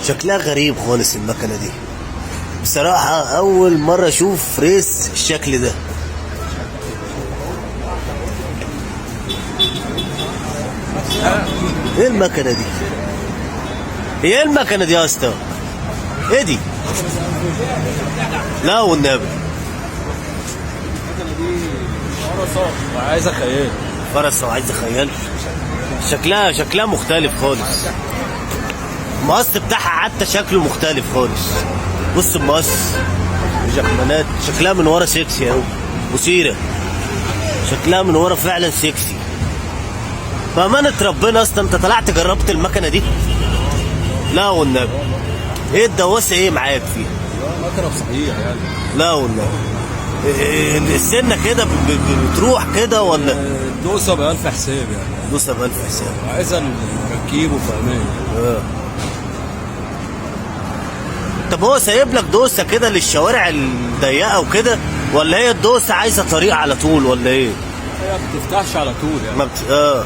شكلها غريب خالص المكنه دي بصراحة. اول مرة اشوف race الشكل ده. ايه المكنه دي؟ ايه المكنه دي يا اسطى؟ ايه دي؟ لا والنبي المكنه دي فرصة وعايزه خيال. فرصة وعايزه خيال. شكلها مختلف خالص. المقص بتاعها حتى شكله مختلف خالص. بص المقص جاكمانات، شكلها من ورا سكسي اهو، مثيرة. شكلها من ورا فعلا سكسي. بأمانة ربنا اصلا انت طلعت جربت المكنة دي؟ لا والنبي. ايه الدواسة ايه معاك فيها؟ لا مكنه صحيح يعني. لا والنبي. السنة كده بتروح كده ولا؟ الدوسه بألف حساب يعني. دوسة بألف حساب. عايزه نركيب وفهمان. طب هو سايب لك دوسة كده للشوارع الضيقه وكده، ولا هي الدوسه عايزه طريق على طول ولا ايه؟ هي ما بتفتحش على طول يعني. ما بت...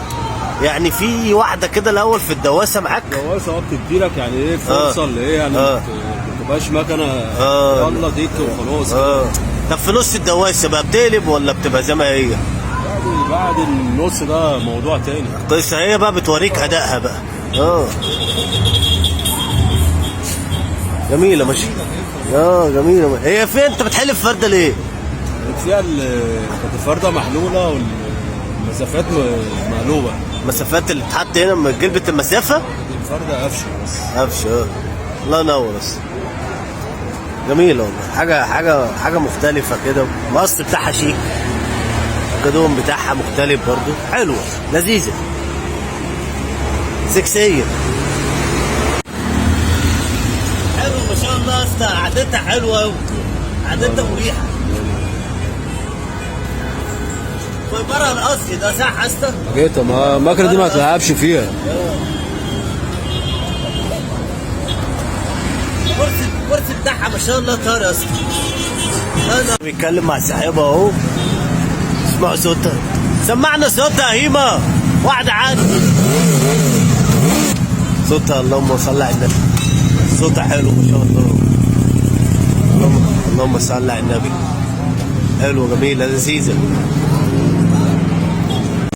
يعني في واحدة كده الاول في الدواسه معاك؟ الدواسه بتدي لك يعني ايه فرصة اللي هي يعني ما تبقاش مكنه يلا ديك وخلاص. طب في نص الدواسه بقى بتقلب ولا بتبقى زي ما هي؟ يعني بعد النص ده موضوع تاني. قصة هي بقى بتوريك ادائها بقى. جميلة ماشي. جميلة. هي فين انت بتحل في فرده ليه؟ فيها كانت الفرده محلولة والمسافات مقلوبة. المسافات اللي بتتحط هنا من جلبة المسافة؟ الفرده قفشه بس. قفشه. الله ينور. بس جميلة والله، حاجة حاجة حاجة مختلفة كده. المقص بتاعها شيك، الجدوم بتاعها مختلف برضو، حلوة لذيذة سكسية. حلو ما شاء الله يا اسطى، قعدتها حلوة أوي، قعدتها مريحة. فايبرها الأصلي ده صح يا اسطى؟ جيت ما المكنه دي ما تلعبش فيها. الكرسي بتاعها ما شاء الله طار يا اسطى. انا بيتكلم مع صاحبها اهو، اسمعوا صوتها. سمعنا صوتها يا هيما، واحدة عاد صوتها. اللهم صل على النبي، صوتها حلو ما شاء الله. اللهم صل على النبي. حلوة جميلة لذيذة.